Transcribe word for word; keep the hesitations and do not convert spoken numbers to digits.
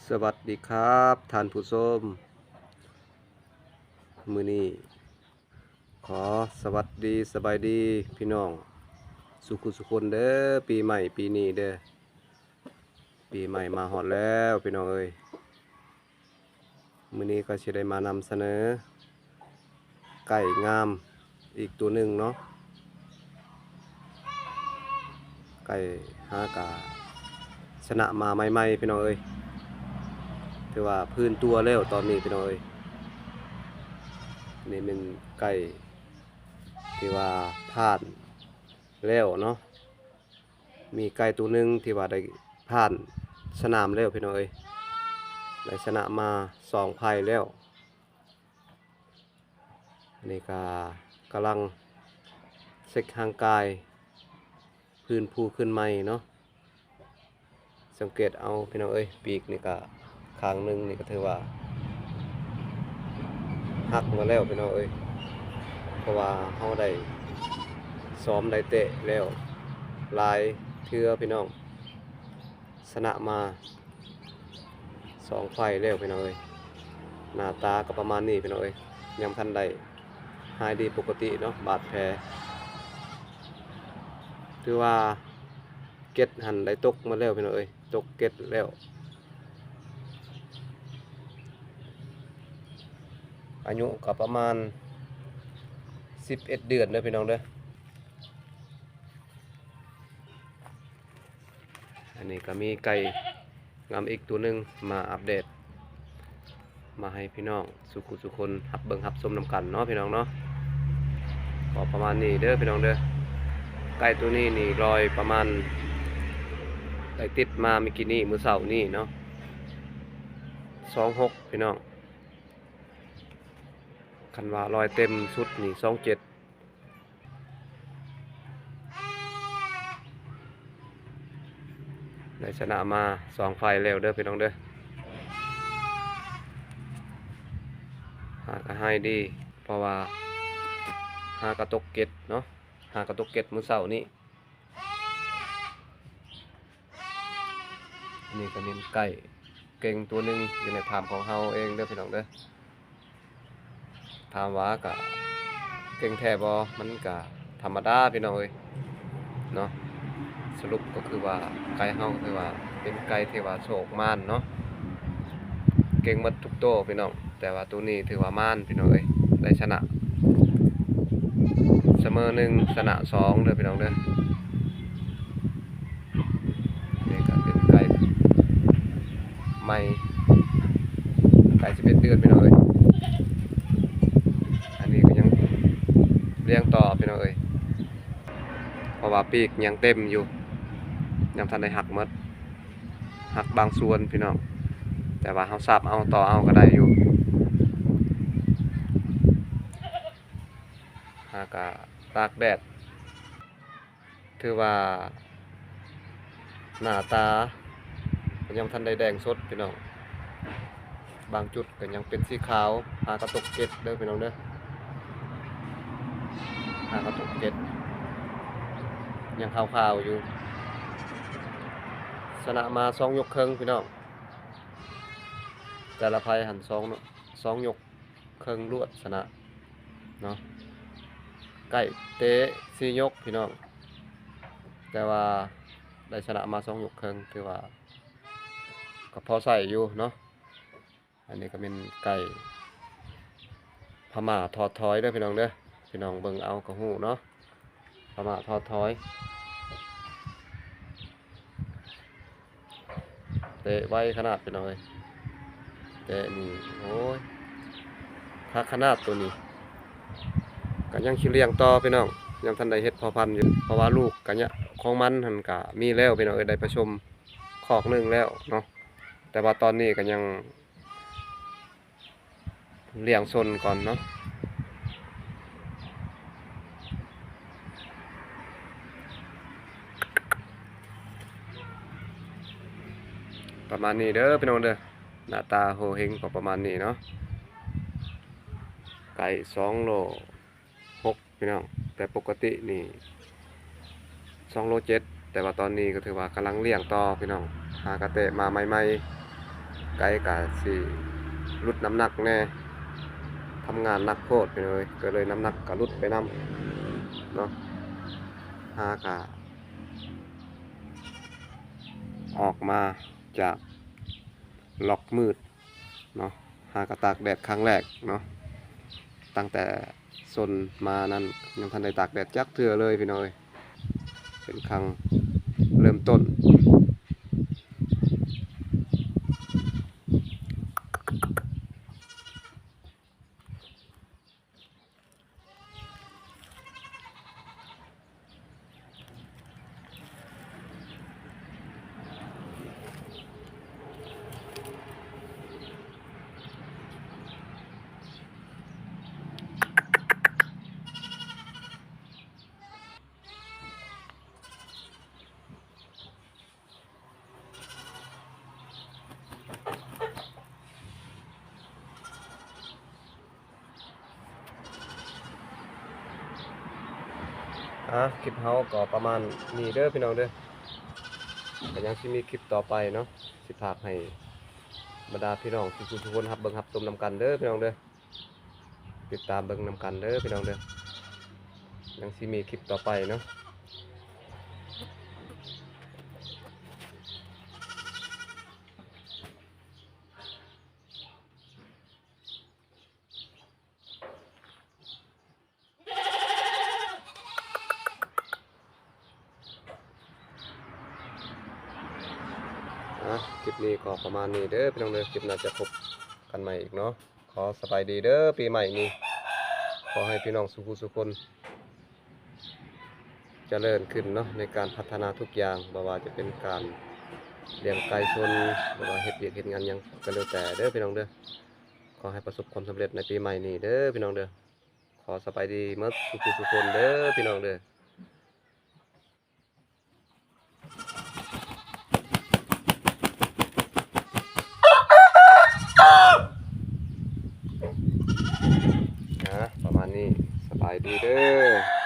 สวัสดีครับท่านผู้ชม มื้อนี้ขอสวัสดีสบายดีพี่น้องสุขุสุคนเด้อ ปีใหม่ปีนี้เด้อ ปีใหม่มาฮอดแล้วพี่น้องเอ้ย มื้อนี้ก็สิได้มานำเสนอ ไก่งามอีกตัวหนึ่งเนาะ ไก่หากะชนะมาใหม่ๆพี่น้องเอ้ย ถือว่าพื้นตัวแล้วตอนนี้พี่น้องเอ้ย นี่เป็นไก่ที่ว่าผ่านแล้วเนาะ มีไก่ตัวหนึ่งที่ว่าได้ผ่านสนามแล้วพี่น้องเอ้ย ได้ชนะมาสองไฟล์แล้ว อันนี้ก็กำลังเช็คร่างกาย พื้นภูขึ้นใหม่เนาะ สังเกตเอาพี่น้องเอ้ย ปีกนี่ก็ข้างหนึ่งนี่ก็ถือว่าหักมาแล้วพี่น้องเอ้ย เพราะว่าเราได้ซ้อมได้เตะแล้วหลายเทื่อพี่น้อง ชนะมาสองไฟล์แล้วพี่น้องเอ้ย หน้าตาก็ประมาณนี้พี่น้องเอ้ย ยังทันได้หายดีปกติเนาะ บาดแผล ถือว่าเกล็ดหันได้ตกมาแล้วพี่น้องเอ้ย ตกเกล็ดแล้ว อายุก็ประมาณสิบเอ็ดเดือนเด้อพี่น้องเด้อ อันนี้ก็มีไก่งามอีกตัวหนึ่งมาอัปเดต มาให้พี่น้องสุขุสุคนรับเบิ่งรับชมนำกันเนาะพี่น้องเนาะ ก็ประมาณนี้เด้อพี่น้องเด้อ ไก่ตัวนี้นี่ลอยประมาณ ได้ติดมาเมื่อกี้นี้มื้อเช้านี้เนาะ สองหกพี่น้อง คันว่าลอยเต็มสุดนี่สองเจ็ด ได้ชนะมาสองไฟล์แล้วเด้อพี่น้องเด้อ หากะหายดี เพราะว่าหากะตกเกล็ดเนาะ หากะตกเกล็ดมื้อเช้านี้ นี่ก็เป็นไก่เก่งตัวหนึ่งอยู่ในฟาร์มของเราเองเด้อพี่น้องเด้อ ถามว่ากะเก่งแท้บ่ มันกะธรรมดาพี่น้องเอ้ยเนาะ สรุปก็คือว่าไก่เฮาก็คือว่าเป็นไก่ที่ว่าโชคหมานเนาะ เก่งหมดทุกตัวพี่น้อง แต่ว่าตัวนี้ถือว่าหมานพี่น้องเอ้ย ได้ชนะเสมอหนึ่ง ชนะสองเด้อพี่น้องเด้อ นี่ก็เป็นไก่ใหม่ ไก่สิบเอ็ดเดือนพี่น้องเอ้ย อันนี้ก็ยังเลี้ยงต่อพี่น้องเอ้ย เพราะว่าปีกยังเต็มอยู่ ยังทันได้หักหมด หักบางส่วนพี่น้อง แต่ว่าเราสับเอาต่อเอาก็ได้อยู่ หากะตากแดด ถือว่าหน้าตาก็ยังทันได้แดงสดพี่น้อง บางจุดก็ยังเป็นสีขาว หากะตกเกล็ดเด้อพี่น้องเด้อ หากะตกเกล็ด ยังขาวๆอยู่ ชนะมาสองยกครึ่งพี่น้อง แต่ละไฟล์หันสองเนาะ สองยกครึ่งรวดชนะเนาะ ไก่เตะสี่ยกพี่น้อง แต่ว่าได้ชนะมาสองยกครึ่ง ถือว่าก็พอใช้อยู่เนาะ อันนี้ก็เป็นไก่พม่าถอดถอยเด้อพี่น้องเด้อ พี่น้องเบิ่งเอาก็ฮู้เนาะ พม่าถอดถอย เตะไวขนาดพี่น้องเอ้ย เตะนี่ โอ้ย คักขนาดตัวนี้ ก็ยังสิเลี้ยงต่อพี่น้อง ยังทันได้เฮ็ดพ่อพันธุ์อยู่ เพราะว่าลูกก็เนี่ยของมันหั่นก็มีแล้วพี่น้องเอ้ย ได้ผสมคอกหนึ่งแล้วเนาะ แต่ว่าตอนนี้ก็ยัง เลี้ยงซนก่อนเนาะ ประมาณนี้เด้อพี่น้องเด้อ หน้าตาโหเฮงก็ประมาณนี้เนาะ ไก่สองโลหกพี่น้อง แต่ปกตินี่สองโลเจ็ด แต่ว่าตอนนี้ก็ถือว่ากำลังเลี้ยงต่อพี่น้อง หากะเตะมาใหม่ ไกกะสิลดน้ำหนักแหน่ ทำงานหนักโพดพี่น้องเอ้ย ก็เลยน้ำหนักก็ลดไปนำเนาะ หากะออกมาจากล็อกมืดเนาะ หากะตากแดดครั้งแรกเนาะ ตั้งแต่ซนมานั้นยังทันได้ตากแดดจักเทื่อเลยพี่น้องเอ้ย เป็นครั้งเริ่มต้น อ่ะ คลิปเฮาก็ประมาณนี้เด้อพี่น้องเด้อ ก็ยังสิมีคลิปต่อไปเนาะ สิฝากให้บรรดาพี่น้องทุกๆคนรับเบิ่งรับชมนำกันเด้อพี่น้องเด้อ ติดตามเบิ่งนำกันเด้อพี่น้องเด้อ ยังสิมีคลิปต่อไปเนาะ อ่ะ คลิปนี้ก็ประมาณนี้เด้อพี่น้องเด้อ คลิปหน้าจะพบกันใหม่อีกเนาะ ขอสบายดีเด้อ ปีใหม่นี้ ขอให้พี่น้องสุขสุขคน เจริญขึ้นเนาะ ในการพัฒนาทุกอย่าง บ่ว่าจะเป็นการเลี้ยงไก่ชน หรือว่าเฮ็ดเวียกเฮ็ดงานหยังก็แล้วแต่เด้อพี่น้องเด้อ ขอให้ประสบความสำเร็จในปีใหม่นี้เด้อพี่น้องเด้อ ขอสบายดีหมดทุกผู้ทุกคนเด้อพี่น้องเด้อ อ่ะ ประมาณนี้ สบายดีเด้อ